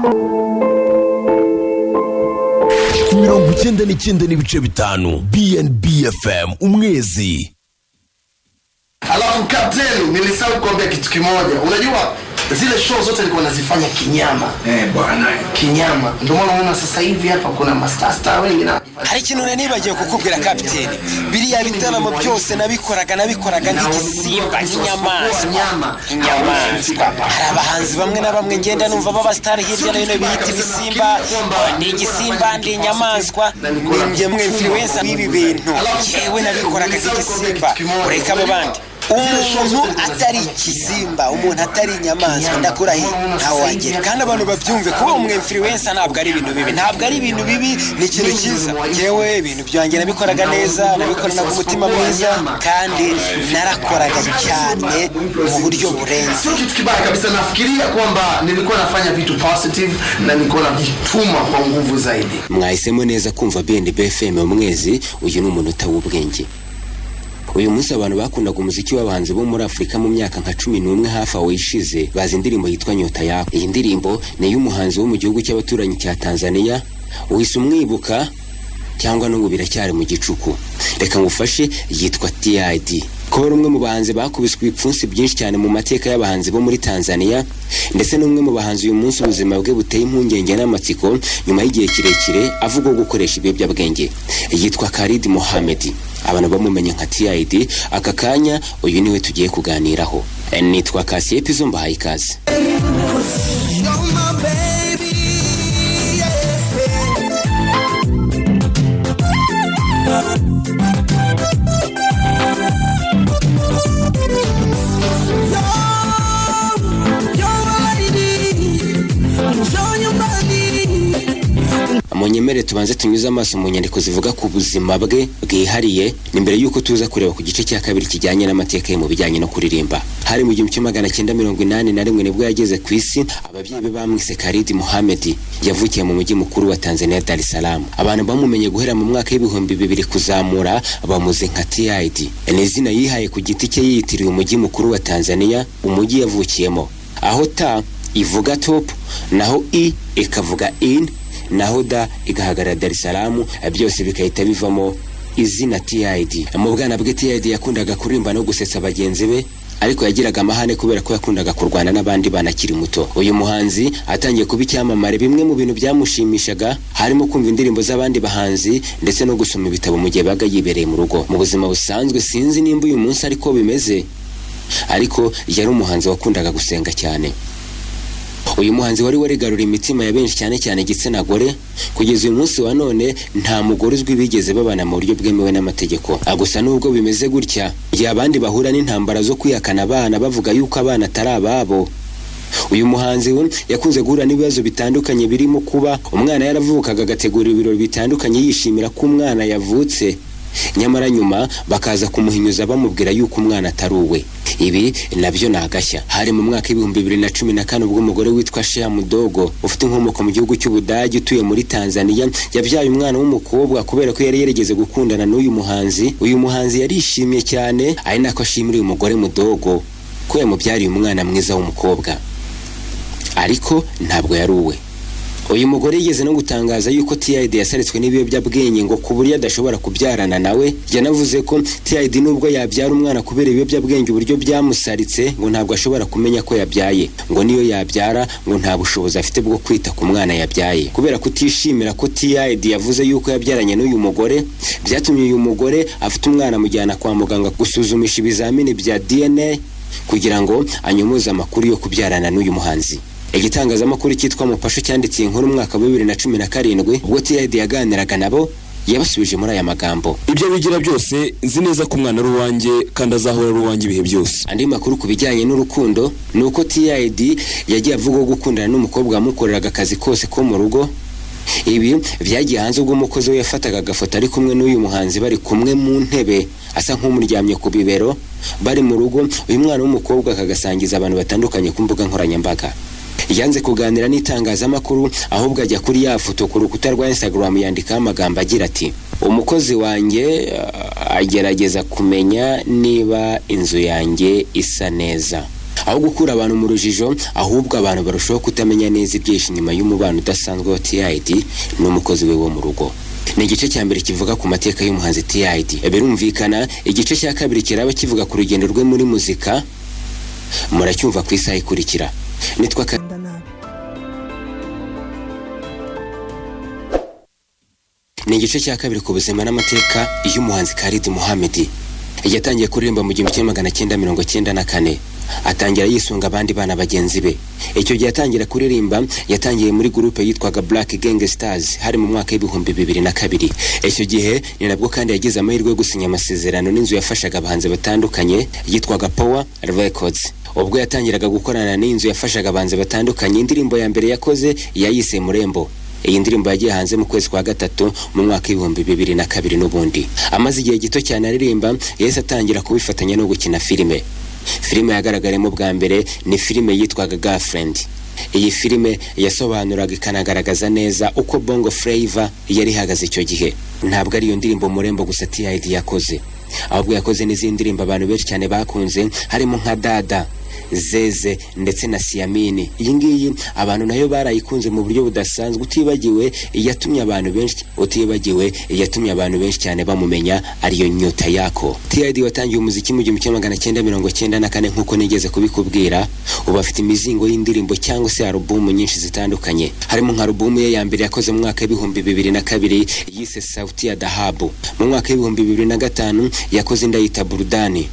99.5 BNB FM Umwezi. Alafu kapteni, nilisahau kuambia kitu kimoja. Unajua zile show zote nilikuwa nazifanya kinyama. Eh, bwana. Kinyama. Ndio maana unaona sasa hivi hapa kuna mastar star wengi na Hari ikintu nari nibagiwe kukubwira, kapiteni. Biriya bitaramo byose nabikoraga nk'igisimba, nk'inyamaswa, inyamaswa. Hari abahanzi bamwe na bamwe ngenda numva b'abasitari hirya no hino biyita ibisimba. Ndi igisimba, ndi inyamaswa, ni njye mwe influencer w'ibi bintu. Yewe, nabikoraga nk'igisimba, ureka abo bandi. Umuntu atari ikisimba, umuntu atari inyamaswa, ndakurahiye ntawe wagera. Kandi abantu babyumve, kuba umu influencer ntabwo ari ibintu bibi, ntabwo ari ibintu bibi, ni ikintu cyiza. Yewe, ibintu byanjye nabikoraga neza, nabikoranaga umutima mwiza, kandi narakoraga cyane mu buryo burenze. Sio kitu kibaya kabisa. Nafikiria kwamba nilikuwa nafanya vitu positive na nilikuwa najituma kwa nguvu zaidi. Mwahisemo neza kumva BNB FM Umwezi. Uyu ni umunota w'ubwenge. Uyu munsi abantu bakundaga umuziki w'abahanzi bo muri Afurika mu myaka nka 11 hafi aho ishize bazi indirimbo yitwa Nyota Yako. Iyi ndirimbo ni iy'umuhanzi wo mu gihugu cy'abaturanyi cya Tanzania. Uhise umwibuka cyangwa n'ubu biracyari mu gicuku? Reka ngufashe, yitwa TID. Kuba ari umwe mu bahanzi bakubiswe ibipfunsi byinshi cyane mu mateka y'abahanzi bo muri Tanzania, ndetse n'umwe mu bahanzi uyu munsi ubuzima bwe buteye impungenge n'amatsiko nyuma y'igihe kirekire avugwaho gukoresha ibiyobyabwenge. Yitwa Khalid Mohamed, abantu bamumenye nka TID. Aka kanya uyu niwe tugiye kuganiraho. Nitwa Kasiye Pizo, mbahaye ikaze. You're my baby, yeah. You're my lady, njoo nyumbani. Munyemere tubanze tunyuze amaso mu nyandiko zivuga ku buzima bwe bwihariye, ni mbere y'uko tuza kureba ku gice cya kabiri kijyanye n'amateka ye mu bijyanye no kuririmba. Hari mu 1981 nibwo yageze ku isi. Ababyeyi be bamwise Khalid Mohamed. Yavukiye mu mujyi mukuru wa Tanzania, Dar es Salaam. Abantu bamumenye guhera mu mwaka w'2000 kuzamura bamuzi nka TID. Ni izina yihaye ku giti cye, yiyitiriye umujyi mukuru wa Tanzania, umujyi yavukiyemo, aho T ivuga top, naho I ikavuga in, naho D igahagarara Dar es Salaam, byose bigahita bivamo izina TID. Mu bwana bwe TID yakundaga kuririmba no gusetsa bagenzi be, ariko yagiraga amahane kubera ko yakundaga kurwana n'abandi bana akiri muto. Uyu muhanzi atangiye kuba icyamamare, bimwe mu bintu byamushimishaga harimo kumva indirimbo z'abandi bahanzi ndetse no gusoma ibitabo mu gihe baga yibereye mu rugo. Mu buzima busanzwe, sinzi nimba uyu munsi ariko bimeze, ariko yari umuhanzi wakundaga gusenga cyane. Uyu muhanzi wari warigaruriye imitima ya benshi, cyane cyane igitsina gore, kugeza uyu munsi wa none nta mugore uzwi bigeze babana mu buryo bwemewe n'amategeko. Gusa nubwo bimeze gutya, igihe abandi bahura n'intambara zo kwihakana abana bavuga yuko abana atari ababo, uyu muhanzi we yakunze guhura n'ibibazo bitandukanye, birimo kuba umwana yaravukaga agategura ibirori bitandukanye yishimira ko umwana yavutse, nyamara nyuma bakaza kumuhinyuza bamubwira yuko umwana atari uwe. Ibi nabyo ni agashya. Hari mu mwaka w'2014 ubwo umugore witwa Shea Mudogo, ufite inkomoko mu gihugu cy'Ubudage, utuye muri Tanzania, yabyaye umwana w'umukobwa kubera ko yari yarigeze gukundana n'uyu muhanzi. Uyu muhanzi yarishimye cyane, ari nako ashimira uyu mugore Mudogo ko yamubyariye umwana mwiza w'umukobwa, ariko ntabwo yari uwe. Uyu mugore yigeze no gutangaza yuko TID yasaritswe n'ibiyobyabwenge, ngo ku buryo adashobora kubyarana nawe. Yanavuze ko TID nubwo yabyara umwana, kubera ibiyobyabwenge uburyo byamusaritse, ngo ntabwo ashobora kumenya ko yabyaye, ngo niyo yabyara ngo nta bushobozi afite bwo kwita ku mwana yabyaye. Kubera kutishimira ko TID yavuze yuko yabyaranye n'uyu mugore, byatumye uyu mugore afite umwana amujyana kwa muganga gusuzumisha ibizamini bya DNA kugira ngo anyomoze amakuru yo kubyarana n'uyu muhanzi. Igitangazamakuru cyitwa Mupasho cyanditse iyi nkuru mu mwaka wa 2017. Ubwo TID yaganiraga nabo, yabasubije muri aya magambo: Ibyo bigira byose, nzi neza ko umwana ari uwanjye kandi azahora ari uwanjye ibihe byose. Andi makuru ku bijyanye n'urukundo ni uko TID yagiye avugwaho gukundana n'umukobwa wamukoreraga akazi kose ko mu rugo. Ibi byagiye hanze ubwo umukozi we yafataga agafoto ari kumwe n'uyu muhanzi, bari kumwe mu ntebe, asa nk'umuryamye ku bibero, bari mu rugo. Uyu mwana w'umukobwa akagasangiza abantu batandukanye ku mbuga nkoranyambaga. Yanze kuganira n'itangazamakuru, ahubwo ajya kuri ya foto ku rukuta rwa Instagram yandikaho amagambo agira ati: "Umukozi wanjye agerageza kumenya niba inzu yanjye isa neza." Aho gukura abantu mu rujijo, ahubwo abantu barushaho kutamenya neza ibyihishe inyuma y'umubano udasanzwe wa TID n'umukozi we wo mu rugo. Ni igice cya mbere kivuga ku mateka y'umuhanzi TID. Birumvikana, igice cya kabiri kiraba kivuga ku rugendo rwe muri muzika. Muracyumva ku isaha ikurikira. Nitwa Genda nabi. Ni igice cya kabiri ku buzima n'amateka y'umuhanzi Khalid Mohamed. Yatangiye kuririmba mu 1994, atangira yisunga abandi bana bagenzi be. Icyo gihe atangira kuririmba, yatangiye muri groupe yitwaga Black Gang Stars, hari mu mwaka w'2002. Icyo gihe ni nabwo kandi yagize amahirwe yo gusinya amasezerano n'inzu yafashaga abahanzi batandukanye yitwaga Power Records. Ubwo yatangiraga gukorana n'inzu yafashaga abahanzi batandukanye, indirimbo ya mbere yakoze yayise Murembo. Iyi ndirimbo yagiye hanze mu kwezi kwa gatatu mu mwaka w'2002. N'ubundi amaze igihe gito cyane aririmba, yahise atangira kubifatanya no gukina filime. Filime yagaragariyemo bwa mbere ni filime yitwaga Girlfriend. Iyi filime yasobanuraga ikanagaragaza neza uko Bongo Flava yari ihagaze icyo gihe. Ntabwo ari iyo ndirimbo Murembo gusa TID yakoze, ahubwo yakoze n'izindi ndirimbo abantu benshi cyane bakunze, harimo nka Dada Zeze ndetse na Siamini. Iyi ngiyi abantu nayo barayikunze mu buryo budasanzwe, utibagiwe iyatumye abantu benshi cyane bamumenya, ariyo Nyota Yako. TID watangiye umuziki mu 1994, nk'uko nigeze kubikubwira, ubu afite imizingo y'indirimbo cyangwa se alubumu nyinshi zitandukanye, harimo nka alubumu ye ya mbere yakoze mu mwaka w'2002 yise Sauti ya Dhahabu. Mu mwaka w'2005 yakoze indi ayita Burudani,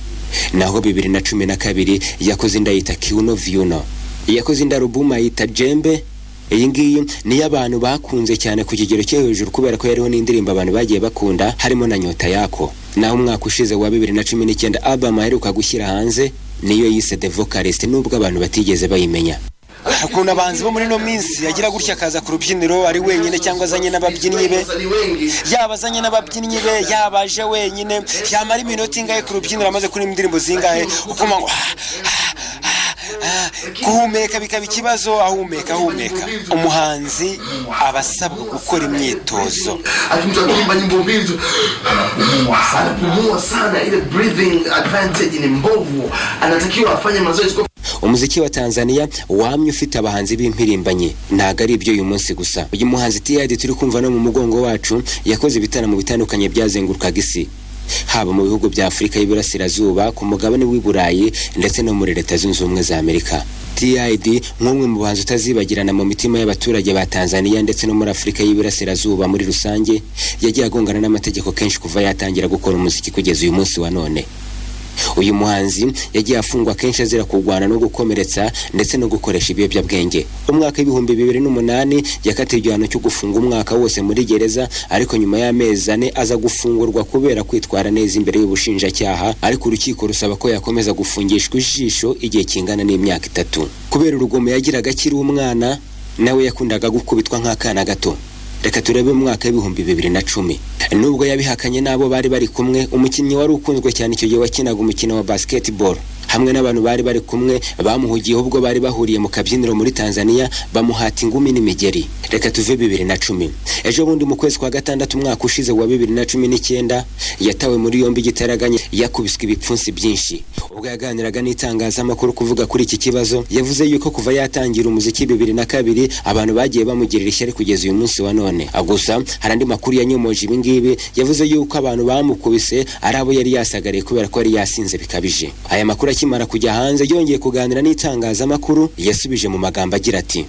naho 2012 yakoze indi ayita Kiuno Viuno. Yakoze indi alubumu ayita Jembe. Iyi ngiyi niyo abantu bakunze cyane ku kigero cyo hejuru, kubera ko yariho n'indirimbo abantu bagiye bakunda, harimo na Nyota Yako. Naho umwaka ushize wa 2019, album aheruka gushyira hanze niyo yise The Vocalist, nubwo abantu batigeze bayimenya. Ukuntu abahanzi bo muri ino minsi yagira gutya akaza ku rubyiniro ari wenyine cyangwa azanye n'ababyinnyi be, yaba azanye n'ababyinnyi be, yaba aje wenyine, yamara iminota ingahe ku rubyiniro, amaze kuririmba indirimbo zingahe, ukumva ngo "Ah, ah, ah," guhumeka bikaba ikibazo, ahumeka ahumeka. Umuhanzi aba asabwa gukora imyitozo. Ati mtu akiimba nyimbo mbili tu anapumua sana, ile breathing advantage ni mbovu, anatakiwa afanye mazoezi kwa Umuziki wa Tanzania wamye ufite abahanzi b'impirimbanyi, ntabwo ari ibyo uyu munsi gusa. Uyu muhanzi TID turi kumva no mu mugongo wacu yakoze ibitaramo bitandukanye byazengurukaga isi, haba mu bihugu bya Afurika y'Iburasirazuba, ku mugabane w'i Burayi ndetse no muri Leta Zunze Ubumwe za Amerika. TID nk'umwe mu bahanzi utazibagirana mu mitima y'abaturage ba Tanzania ndetse no muri Afurika y'Iburasirazuba muri rusange, yagiye agongana n'amategeko kenshi kuva yatangira gukora umuziki kugeza uyu munsi wa none. Uyu muhanzi yagiye afungwa kenshi azira kurwana no gukomeretsa ndetse no gukoresha ibiyobyabwenge. Umwaka w'2008 yakatiwe igihano cyo gufunga umwaka wose muri gereza, ariko nyuma y'amezi 4 aza gufungurwa kubera kwitwara neza imbere y'ubushinjacyaha, ariko urukiko rusaba ko yakomeza gufungishwa ijisho igihe kingana n'imyaka 3 kubera urugomo yagiraga akiri umwana. Nawe yakundaga gukubitwa nk'akana gato. Reka turebe mu mwaka w'2010, nubwo yabihakanye n'abo bari bari kumwe, umukinnyi wari ukunzwe cyane icyo gihe wakinaga umukino wa basketball hamwe n'abantu bari bari kumwe bamuhugiyeho ubwo bari bahuriye mu kabyiniro muri Tanzania, bamuhata ingumi n'imigeri. Reka tuve 2010. Ejo bundi mu kwezi kwa gatandatu umwaka ushize wa 2019, yatawe muri yombi igitaraganya, yakubiswe ibipfunsi byinshi. Ubwo yaganiraga n'itangazamakuru kuvuga kuri iki kibazo, yavuze yuko kuva yatangira umuziki 2002 abantu bagiye bamugirira ishyari kugeza uyu munsi wa none. Gusa hari andi makuru yanyomoje ibi ngibi, yavuze yuko abantu bamukubise ari abo yari yasagariye kubera ko yari yasinze bikabije. Aya makuru akimara kujya hanze, yongeye kuganira n'itangazamakuru, yasubije mu magambo agira ati: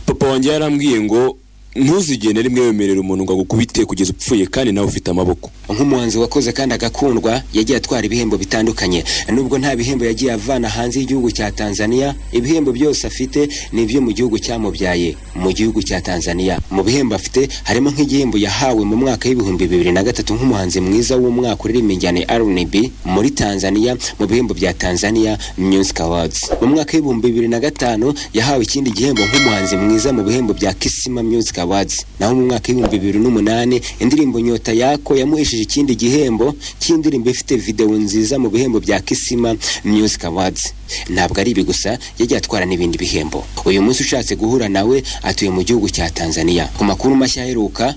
Papa wanjye yarambwiye ngo ntuzigende rimwe wemerera umuntu ngo agukubite kugeza upfuye kandi nawe ufite amaboko. Nk'umuhanzi wakoze kandi agakundwa, yagiye atwara ibihembo bitandukanye. Nubwo nta bihembo yagiye avana hanze y'igihugu cya Tanzania, ibihembo byose afite ni ibyo mu gihugu cyamubyaye, mu gihugu cya Tanzania. Mu bihembo afite harimo nk'igihembo yahawe mu mwaka w'2003 nk'umuhanzi mwiza w'umwaka uririmba injyana ya R&B muri Tanzania mu bihembo bya Tanzania Music Awards. Mu mwaka w'2005 yahawe ikindi gihembo nk'umuhanzi mwiza mu bihembo bya Kisima Music Awards. Naho mu mwaka w'2008, indirimbo Nyota Yako yamuhesheje ikindi gihembo cy'indirimbo ifite video nziza mu bihembo bya Kisima Music Awards. Ntabwo ari ibi gusa, yagiye atwara n'ibindi bihembo. Uyu munsi ushatse guhura nawe, atuye mu gihugu cya Tanzania. Ku makuru mashya aheruka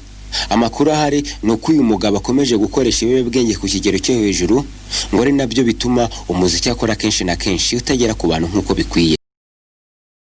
Amakuru ahari ni uko uyu mugabo akomeje gukoresha ibiyobyabwenge ku kigero cyo hejuru, ngo ari nabyo bituma umuziki akora kenshi na kenshi utagera ku bantu nk'uko bikwiye.